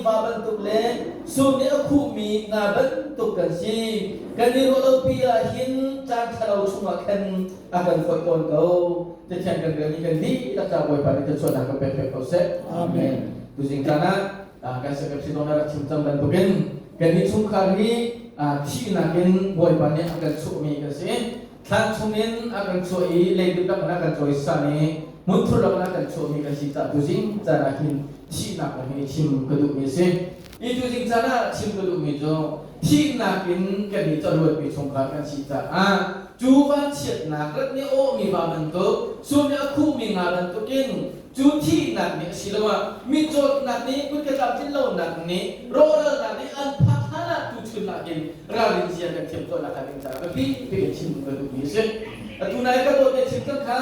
va bantuk le sur nih a khuhmi nga bantuk kan si. Kan i ruah lopi ah hin caan ṭhalo chungah khan a kan foih tawn ko. Cathiang kan relmi kan dihlak ca Bawipa nih thluachuahnak kan pek pek ko seh. Amen. Tuzing caan ah kan secretary zong rak chim cang bantukin kannih chungkhar hi thihnak in Bawipa nih a kan chuahmi kan si. Thlan chungin a kan chuah i leidip lakin a kan cawisan i hmunthur lakin a kan chuahmi kan si caah tuzing caan ah hin thihnak kong hi chim ka duhmi a si. Hi tuzing caan ah chim ka duhmi cu thihnak in kan i caluatmi chungkhar kan si caah cu vanchiatnak rat nih a awhmi va bantuk, sur nih a khuhmi nga bantukin cu thihnak nih asiloah mitcawtnak nih kut ka tlamtlin lonak nih rawhralnak nih an phak hlan ah tuchun ah hin ralrin zia kan thiam khawh nakhnga ding caah biapi piin chim ka duhmi a si. Atu nai ka dawt ne chim cang kha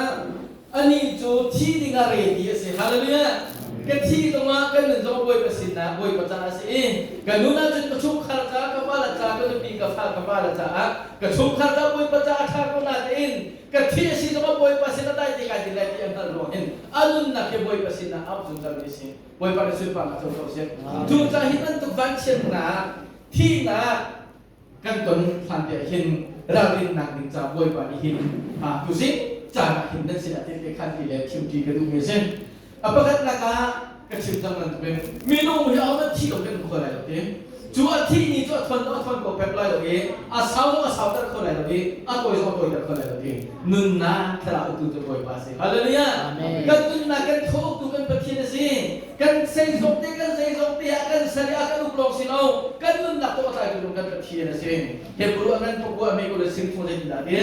anih cu thi ding ah ready a si. Hallelujah. Ka thi zongah kan nun zong Bawipa sinah Bawipa caah a si i ka nun ahcun ka chungkhar ca ka fale ca ka nupi ka fa ka pale caah ka chungkhar ca Bawipa caah a ṭha ko natein ka thi a si zongah Bawipa sin a dai te kai din lai ti a hngalh ruang hin a nunnak hi Bawipa sinah a zungzal mi a si. Bawipa nih sunparnak co ko seh. Cu ca hi bantuk vanchiatnak thihnak kan ton hlan te ah hin ralrinnak ding ca Bawipa nih hin tuzing caan ah hin nan sinah tehte khan ti le chimṭi ka duhmi a si. A pakhatnak ah ka chim cang bantukin minung hi ahohmanh thi lo kan um kho lai lo ti. Cu a thih ni cu a thawn a thawn ko pek lai lo i a sau zong a sauter kho lai lo i a tawi zong a tawiter kho lai lo ti. Nunnak thlarau uktu cu Bawipa a si. Hallelujah. Kan nunnak kan thaw uktu kan Pathian a si. Kan zeizong te kan zeizong te ah kan sal i a kan uk lawng si lo kan nunnak tawh a tlaitu zong kan Pathian a si. Hebrew ah kan pakua me kul le sing chung zeitindah ti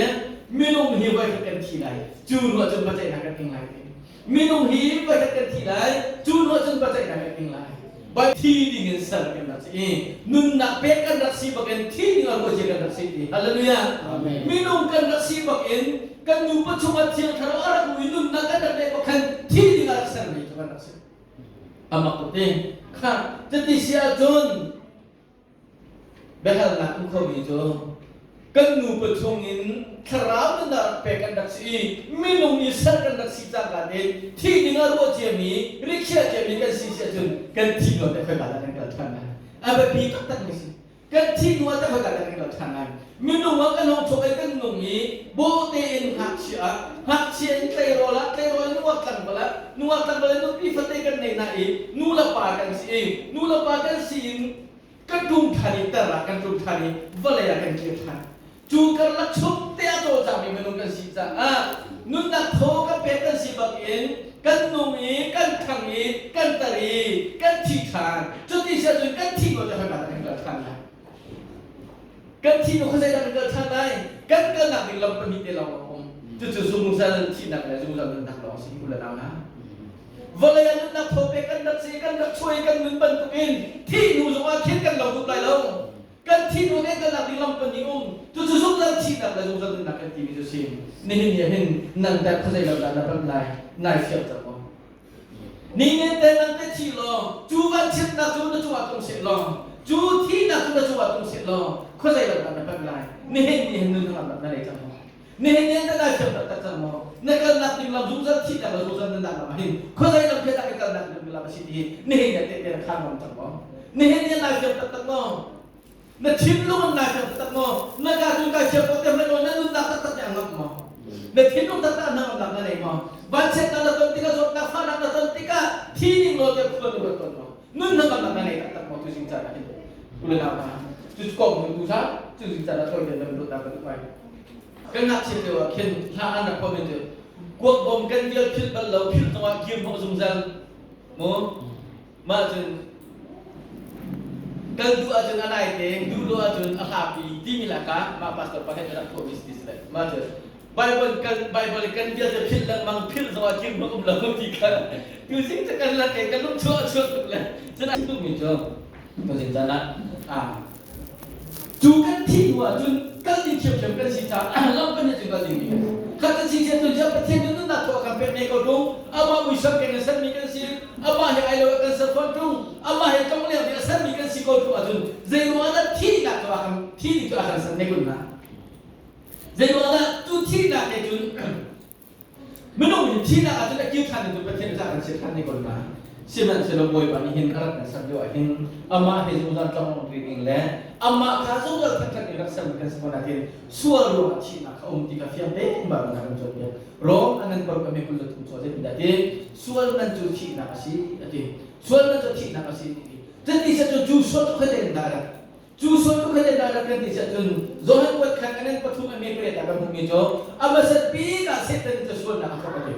minung hi voikhat kan thi lai cu hnu ah cun biaceihnak kan ing lai ti. Minung hi voikhat kan thi lai cu hnu ah cun biaceihnak kan ing lai. Bai thi ding in ser kan rak si i nunnak pek kan rak si bakin thi ding ah ruah kan rak si ti. Hallelujah. Amen. Minung kan rak si bakin kan nupa chungah thiang thlarau a rak i nunnak kan rak neih khan thi ding ah rak sermi cu kan rak si. Amak tuk ti. Kha cuti si ahcun biahalnak um khomi cu kan nupa chungin thlarau nunnak pek kan rak si i minung i ser kan rak si cangka te thi ding ah ruah ciami rikhiah ciami kan si si ahcun kan thi nawn te khoi dah kan kal ṭhan lai. A biapi taktak mi si. Kan thih hnu ah teh khoika dah kan kal ṭhan lai? Minung ah kan hung chuak i kan nung i bawhte in ngakchia ah ngakchia in tleirawl ah tleirawl in nungak tlangval ah nungak tlangval in nupi fate kan nei na i nu le pa kan si i nu le pa kan si in kan tlung ṭhan i tar ah kan tlung ṭhan i vawlei ah kan kir ṭhan. Cu karlak chung te a cawlcangmi minung kan si caah nunnak thaw kan pek kan si bak in kan nung i kan ṭhang i kan tar i kan thi ṭhan. Cuti si ahcun kan thi ko te khoika dah kan kal ṭhan lai? Kan thi hnu khuazei dah kan kal ṭhan lai? Kan kalnak ding lam pahnih te lawng a um. Cucu zungzal thihnak le zungzal nunnak lawng a si u le nau hna. Vawlei ah nunnak thaw pek kan rak si kan rak chuah i kan nun bantukin thih hnu zongah khin kan lo dup lai lo. Kan thih hnu nih kan lak ding lam pahnih um. Cucu zungzal thihnak le zungzal nunnak kan timi cu si. Nihin ni ah hin nang teh khuazei lam dah na panh lai? Nai fiang cang maw? Ni ne te nang te thi law, cu vanchiatnak cu na cungah tlung seh law, cu thihnak cu na cungah tlung seh law, khuazei lam dah na panh lai? Nihin ni hin nun hnangamnak na nei cang maw? Nihin ni na nai fiang taktak cang maw? Na kalnak ding lam zungzal thihnak le zungzal nunnak lam ah hin khuazei lam khi dah ka kalnak ding lam a si ti hi nihin ni tehte na khaan ngam cang maw? Nihin ni nai fiang taktak maw? Na thinlung in nai fiang taktak maw? Na ka tu kai fiang ko te hmanh na nunnak taktak nih a ngamh maw? Na thinlung taktak hnangamnak na nei maw? Vanchiatnak na ton tikah zawtnak fahnak na ton tikah thi ning law tiah khua na ruat tawn maw? Nun hnangamnak na nei taktak maw tuzing caan ah hin? U le nau hna, cu kong nu tu sa cu zing caan ah tawi te lam dawtnak ka duh ngai. Kan ngakchiat lio ah khin hla an rak phuahmi cu kuak bom kan vial philh bal lo philh zongah kir hnawh zungzal mu mah cun kal duh ahcun a nai te duh lo ahcun a hlapi timi lakah mah pastor pa he rak phuahmi si ti mah cu Bible kan Bible kan vialte philh lengmang philh zongah kir hnawh um lo ti kha tuzing cu kan lak i kan lung chuah chuak tuk le cun a duhmi cu tuzing caan ah Cu kan thih hnu ahcun kal ding ṭhiamṭhiam kan si caah lam kan cun kal dingmi kan si. Khat kan si cia cun Pathian cu nunnak thaw a kan pek ne ko ṭung. Amah muisam keng in sermi kan si. Amah he ai lo ah kan ser fawn ṭung. Amah he tlongleng ding a sermi kan si ko ṭung ahcun zeiruang ah dah thihnak cu a kan thi ding cu a kan ser ne kun hnga? Zeiruang dah cu thihnak he cun Minung hi thihnak ahcun a kir ṭhan ding cu Pathian ca kan si ṭhan ne ko na. Sihmanhsehlaw Bawipa nih hin a rak kan ser lio ah hin amah he zungzal tlong ring le amah kha zungzal thangṭhat in rak sermi kan si ko nain sual ruangah thihnak kha um ti kha fiang tein Baibal nih a kan cawnpiak. Rom a ngan paruk a me 23 chaw zeitindah ti sual man cu thihnak a si a ti. Sual man cu thihnak a si ti. Cuti set cu cu sual cu khaite in dah a rat? Cu sual cu khaite dah a rat kan ti siah cun Johan kuat khan a ngan pathum a me pariat ah kan hmuhmi cu a hmasat bik ah Satan cu sualnak a thawk a ti.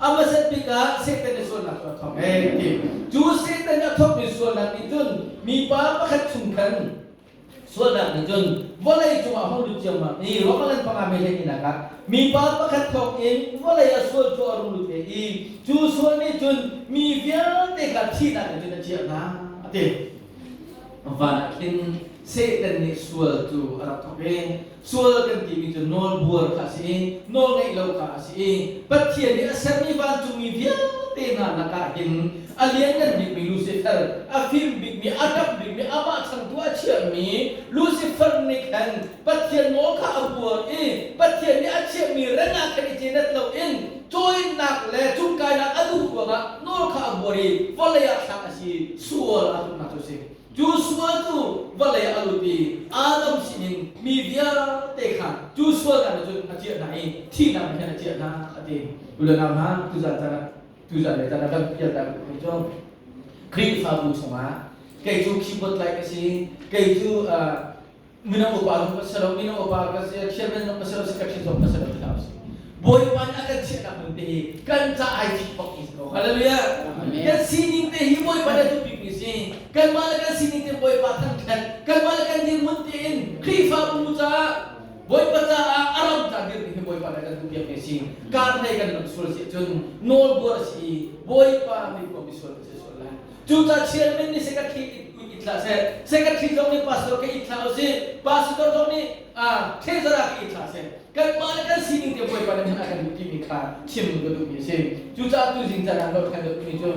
A hmasat bik ah Satan nih sualnak cu a thawk ee a ti. Cu Satan a thawkmi sualnak nih cun mipa pakhat chung khan Sualnak nih cun vawlei cungah hung lut ciammam i Romaland panga me hleihnih ah mipa pakhat thawng in vawlei ah sual cu a rung lut ve i cu sual nih cun mi vialte kha thihnak in cun a chiah hna a ti. Van ah khin Satan nih sual cu a rak thawk i sual kan timi cu nawlbuar kha a si i nawlngeih lo kha a si i Pathian nih a sermi vancungmi vialte hna lakah hin a lianngan bikmi Lucifer, a fim bikmi, a ṭap bikmi, amah changtu a chiahmi Lucifer nih khan Pathian nawl kha a buar i Pathian nih a chiahmi reng ah khan i cenat loin cawinak le cungkainak a duh ruangah nawl kha a buar i vawlei ah thlak a si, sual aa thawknak cu a si. Cu sual cu vawlei ah a lut i Adam sinin mi vialte kha cu sualnak nih cun a ciah hna i thihnak nih khan a ciah hna a ti. U le nau hna, tuzan caan ah tuzan le caan ah kan pial ta mi cu Khrihfabu chungah kei cu keyboard lai ka si, kei cu mino upa zong ka si lo, mino upa ka si, chairman zong ka si lo, secretary zong ka si lo ti hlah usih. Bawipa nih a kan chiahnak hmun te hi kan ca ai thik bak mi si ko. Hallelujah. Kan sining te hi Bawipa nih a duh bik mi si. Kanmah le kan sining te Bawipa thangṭhat, kanmah le kan dirhmun tein Khrihfabu caah Bawipa caah a ram ca dirmi hi Bawipa nih kan duhpiak mi a si. Kar hlei kan lam sual si ahcun nawlbuar a si i Bawipa miphun misual kan si sual lai. Cucaah chairman nih secretary i thlah seh, secretary zong nih pastor ka i thlah usih, pastor zong nih treasurer ka i thlah seh. Kanmah le kan sining te Bawipa nih a kan duh timi kha chim ka duhmi a si. Cucaah tuzing caan ah lawt kan duhmi cu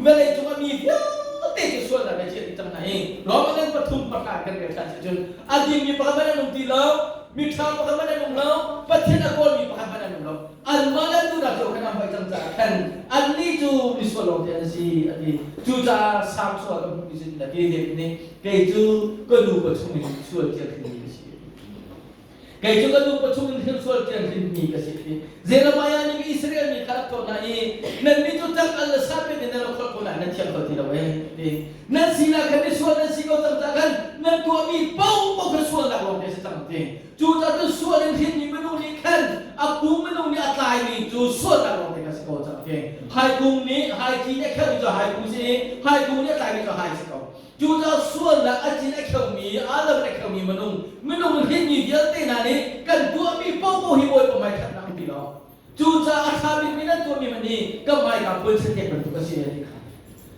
vawlei cung ah mi vialte cu sualnak le chiat cang hna i Roman an pathum pahra kan rel ṭhan si cun a dingmi pakhat hmanh an um ti lo, miṭha pakhat hmanh an um lo, Pathian a kawlmi pakhat hmanh an um lo. Anmah le an duhnak cu khan an hoih cang caah khan annih cu misual lawngte an si a ti. Cucaah Salm chungah kan hmuhmi cu a ti David nih kei cu ka nu ka chungin sual cia hrinmi ka si. Kei cu ka nu pachung in hrilsual tiang hrinmi ka si ti. Jeremiah nih Israel mi kha rak thawh hna i nannih cu cang al le sapit in nan rak kholh ko nain nan thiam kho ti lo ee ti. Nan sinak khan misual nan si ko cang caah khan nan tuahmi paohpaoh kha sualnak lawng te a si cang ti. Cucaah cun sual in hrinmi minung nih khan a kung minung nih a tlaimi cu sualnak lawng te kha si ko cang ti. Haikung nih haiki nih a kheumi cu haikung si i haikung nih a tlaimi cu hai si ko. Cucaah sualnak a cin a kheumi, Adam a kheumi minung, minung hrinmi vialte hna nih kan tuahmi paohpaoh hi Bawipa hmai ṭhatnak an ti lo. Cucaah a ṭha bikmi nan tuahmi hmanh hi ka hmaika puan satek bantuk a si ti kha.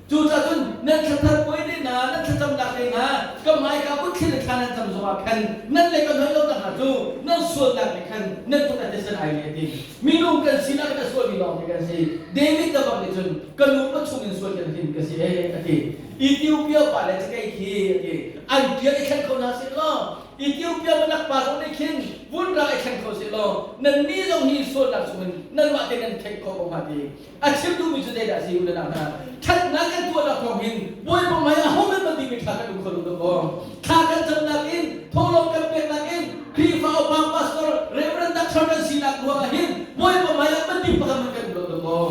Cucaah cun nan thlathar puai te hna, nan thlacamnak te hna, ka hmaika kutthli le thla nan cam zongah khan nan le ka hoi lo hna cu nan sualnak nih khan nan kut a thisen ai le ti. Minung kan sinak in a sualmi lawng te kan si. David ka bang nih cun ka nu pa chung in sual kan hin ka si ee a ti. Ethiopia pa le cakei khi a ti. An tial i thleng kho hna seh law Ethiopia manak pa zong nih khin vun ra i thleng kho seh law nannih zong hi sualnak chungin nanmah te nan theih khawh ko hnga ti. A chim duhmi cu zeidah a si u le nau hna? Ṭhatnak kan tuahnak thawng hin Bawipa hmai ah hohmanh bantuk thla kan um kho lo dawkaw. Thla kan camnak in thawhlawm kan peknak in Khrihfa upa pastor Reverend Doctor kan sinak ruangah hin Bawipa hmai ah bantuk pakhat hmanh kan um lo dawkaw.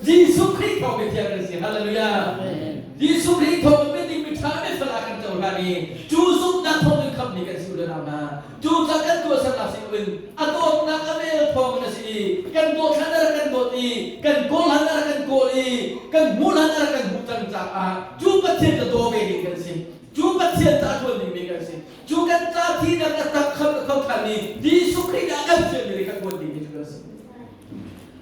Jesuh Khrih thawng mithiang kan si. Hallelujah. Jesuh Khrih thawng in miding miṭha mifel ah kan cohlan i cu zumhnak thawng in khamhmi kan si u le nau hna. Cu ca kan tuahsernak si loin a dawtnak a vel thawng in a si i kan dawt hlan a rak kan dawt i kan kawl hlan a rak kan kawl i kan hmuh hlan a rak kan hmuh cang caah cu Pathian ca daw ve ding kan si. Cu Pathian ca ṭuan dingmi kan si. Cu kan ca thinak a tak kho kho ṭhan i Jesuh Khrih nih a kan fialmi ri kan ṭuan dingmi cu kan si.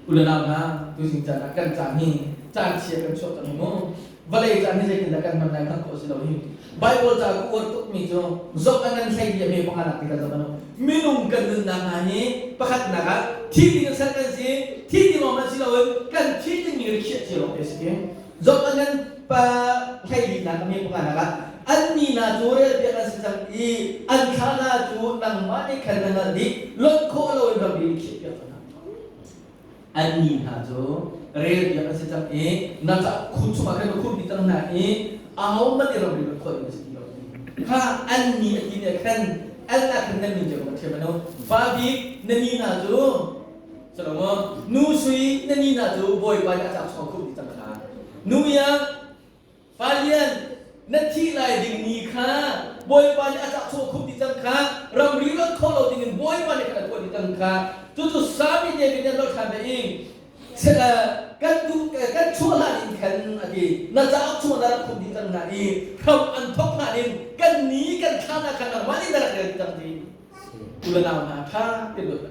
U le nau hna, tuzing caan ah kan caan hi caan chia kan chuah cang hi mu. Vawlei caan hi zeitindah kan hman lai hngalh khawh si lo hi. Bible ca ka uar tukmi cu zok an nan hlei di a me panganak ti kan zoh ano. Minung kan nunnak hna hi pakhatnak ah thi ding in ser kan si, thi ding lawng si loin kan thi dingmi rikhiah cio lawng te si. Zok an nan pa hlei linak a me panganak ah an ni hna cu rel piak an si cang i an thla hna cu nangmah nih khan na hngalh dih lonh khawh loin ramri in khiah piak cang hna. Annih hna cu Rel piak an si cang i na ca khum chungah khan na khum ti cang hna i ahohmanh i ramri rat khawh ding a si ti lo. Kha an ni a ti nih khan an ah khan nan min cio ka thiam ano. Pa bik na ni hna cu Salomo nu sui na ni hna cu Bawipa nih a cak chung khum ti cang kha. Nu iang Palian na thih lai ding ni kha Bawipa nih a cak chung khum ti cang kha ramri rat kho lo ding in Bawipa nih khan a tuah ti cang kha cucu Sami David nih a lor ṭhan ve i kan duh kan chuah hlan in khan a ti na cauk chung na rak khum dih cang hna i hram an thok hlan in kan ni kan thla na khan nangmah nih na rak rel cang ti u le nau hna tha te luat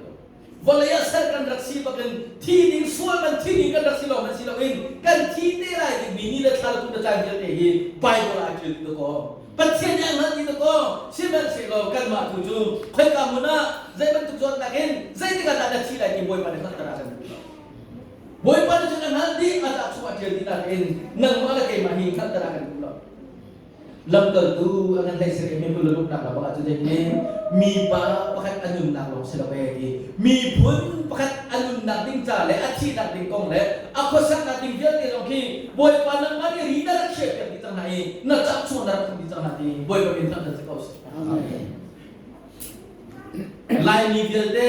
vawlei ah ser kan rak si bakin thi ding sual man thi ding kan rak si lo man si lo in kan thi te lai ding mi ni le thla le kum le caan vialte hi Bible ah ṭial dih ko Pathian nih a hngalh dih ko sihmanhsehlaw kanmah tu cu khoika hmun ah zei bantuk zawtnak in zeitik ah dah na thi lai ti Bawipa nih hngalhter a kan duh lo. Bawipa nih cun a hngalh dih a tlak chung a ṭial dih nain nangmah le keimah hi hngalhter a kan duh lo. Lamkaltu a ngan hlei sirih mi kul luknak la bak ah cu zeitin mipa pakhat a nunnak lawng si lo e ti miphun pakhat a nunnak ding ca le a thihnak ding kong le a khuasaknak ding vialte zong khi Bawipa nangmah nih ri na rak khiah piak dih cang hna i na cah chung na rak khum dih cang hna ti Bawipa min thangṭhat si ko seh. Laimi vialte,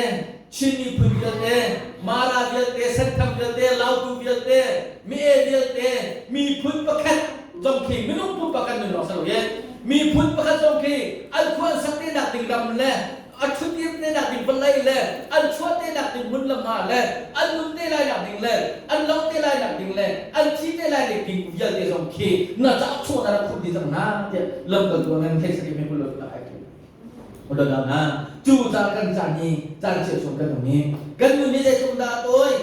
Chin miphun vialte, Mara vialte, Senthang vialte, Lautu vialte, Mi-e vialte, miphun pakhat zong khi minung pumpak kan nun lawng si lo i miphun pakhat zong khi an khua an sak te nak ding ram le a ṭhutdir te nak ding vawlei le an chuah te nak ding hmun le hma le an nun te lai nak ding le an lo te lai nak ding le an thi te lai ding ding vialte zong khi na cauk chung na rak khumh dih cang hna tiah lamkaltu a ngan thei sakim he kul lo ai Udah hna cu ca kan caan hi caan chia chung kan um hi kan nun hi zeitluk dah tawi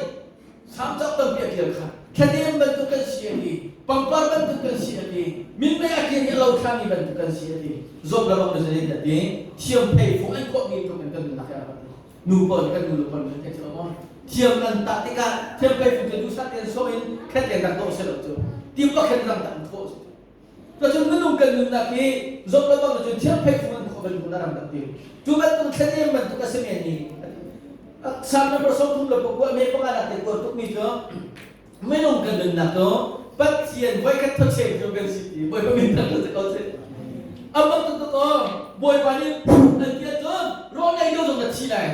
samcok tampi a ṭial kha thladem bantuk kan si a ti pangpar bantuk kan si a ti minmei a kir i a lo ṭhami bantuk kan si a ti zawt le bang na zalin a ti thiam phei fung an khawhmi tluk in kan nunnak hi a rak nu pawl kan nu le pawl nih theih cu maw thiam an tah tikah thiam phei fung cu duhsah tein sawh in khat le rak dawh si lo cu tim pakhat ram tak an khawh si Cucun minung kan nunnak hi zong le bang cun thiangphei fung an khawh bantuk na ram tak ti. Cu bantuk thlanem bantuk a si men ni. Psalm number 34 me panga nak te kuar tuk mi cu minung kan nunnak cu Pathian voikhat thawcheng cu kan si ti Bawipa min thang si ko si. Amang tuk tuk Bawipa nih an ti ahcun rawl ei lo zong na thi lai.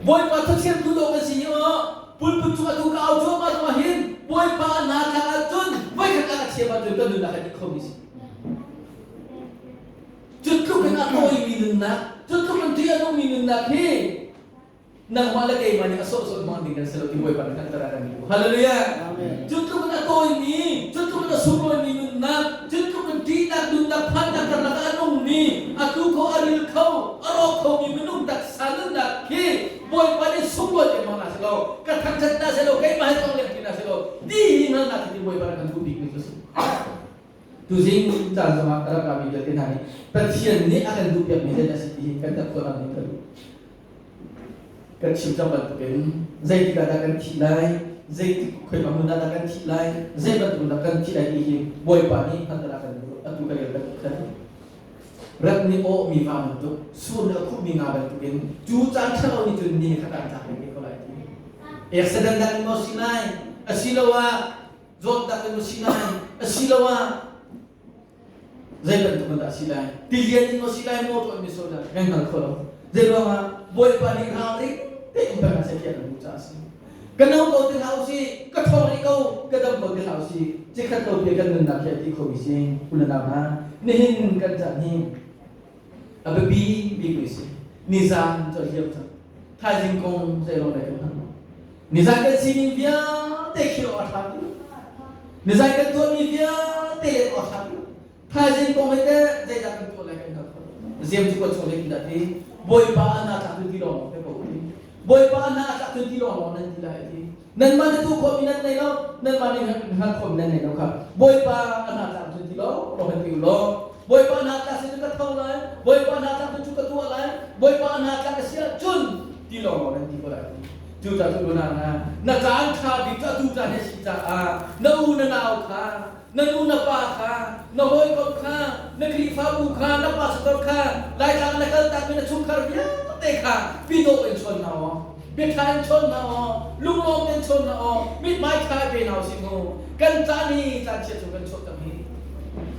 Bawipa thawchiam tu dawh kan si hi aw pulput cung atu ka au cuahmah zongah hin Bawipa a hna tlak ahcun voikhat ah a thiam ahcun kan nunnak a dik khomi si. Cu tluk in a tawimi nunnak, cu tluk in ṭih a nungmi nunnak hi nangmah le keimah nih a sawhsawh hmang ding kan si lo ti Bawipa nih kan kan duh. Hallelujah. Cu tluk in a tawimi, cu tluk in a sunglawimi nunnak, cu tluk in ṭihnak nunnak phannak karlak ah a nungmi, a tlu kho, a ril kho, a rawk khomi minung taksa nunnak khi Bawipa nih sunglawi te hmang hna seh law, ka thangṭhat hna seh law, keimah he tong leng hna seh law, ti hi hngalhnak hi Bawipa nih kan duh bikmi cu a si. Tuzing caan zongah ka rak rami vialte hna nih Pathian nih a kan duhpiakmi zeidah a si ti hi kan hngalh khawh ning ka duh. Kan chim cang bantukin zeitik ah dah kan thih lai, zeitik khoika hmun ah dah kan thih lai, zei bantuk dah kan thih lai ti hi Bawipa nih hngalhter a kan duh. Atu ka rel bantuk khan rat nih awhmi va bantuk, sur nih a khuhmi nga bantukin cu caan ṭhalo nih cun ni khat ah tlak ve te ko lai ti. Accident dang in maw si lai, asiloah zawtnak in maw si lai, asiloah zei bantuk in dah si lai tilian in maw si lai maw tuah mi so dah kan hngal kho lo zei ruangah bawipa nih ralring te um peng se thian an caah si ka no ko ti hlah usih ka ṭhawng rih ko ka dam ko ti hlah usih cikhat ko pi kan nunnak hi a ti khomi si unau hna nihin kan caan hi a biapi bik mi si nizan cu a liam cang thaizing kong zei lawng dai kan hngal nizan kan sining vialte khi a ṭha ti nizan kan tuahmi vialte le a ṭha ti thaizing kong he teh zeidah kan tuah lai kan hngal kho ziam cu kan chung zeitin dah ti bawipa an tlak tu ti lawng te ko ti bawipa an tlak tu ti lawng lawng nan ti lai ti nanmah na tu khawhmi nan nei lo nanmah nih hngal khawhmi nan nei lo kha bawipa an tlak tu ti lawng lawng ti law bawipa na tlak sin ka tho lai bawipa na tlak cu ka tuah lai bawipa na tlak a si ahcun ti lawng lawng nan ti ko lai cu ca cu na na na caan ṭha bik cu atu caan he si caah na u na nau kha na nu na pa kha na hawikom kha na Khrihfabu kha na pastor kha Laitlang na kaltak mi na chungkhar vialte kha pidawh in chawn hna aw. Biaṭha in chawn hna aw, lunglawm tein chawn hna aw, mithmai ṭha pe hna usih mu. Kan caan hi caan chia chung kan chuah cang hi.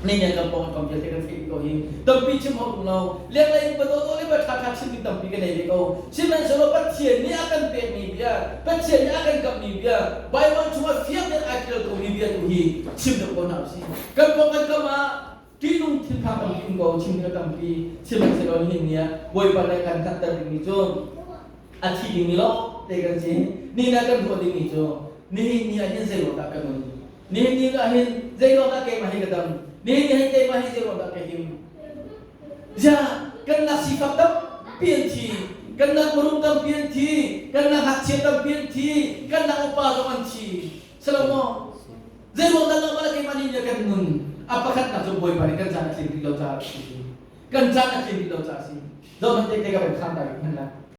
Ni kan pawng kam vialte kan theih ko hi. Tampi chim hau tung lo. Lenglei in padawdawh le ṭha ṭha chim ding tampi kan nei ve ko. Sihmanhsehlaw Pathian nih a kan pekmi bia, Pathian nih a kan kamhmi bia, Bible chungah fiang tein ai ṭial komi bia tu hi chim deuh ko hna usih. Kan pawng kan kam ah ṭihnung thiltha tampi um ko chim ding a tampi sihmanhsehlaw nihin ni ah Bawipa nih kan hngalhter dingmi cu a thi dingmi lawng te kan si nihin ah kan ruah dingmi cu nihin ni ah hin zei ruang dah ka nun nihin ni ah hin zei ruang dah keimah hi ka dam nihin ni hin keimah hi zei ruang dah ka him ziah kan nak sifak tampi an thi kan nak mirum tampi an thi kan nak ngakchia tampi an thi kan nak upa zong an thi Salomo Zeiruang dah lo mah keimah nih kan nun a pakhatnak cu Bawipa nih kan caan a tlin rih lo caah a si. Kan caan a tlin rih lo caah a si. Zoh hmanh te te ka van khan ta rih hmanh la.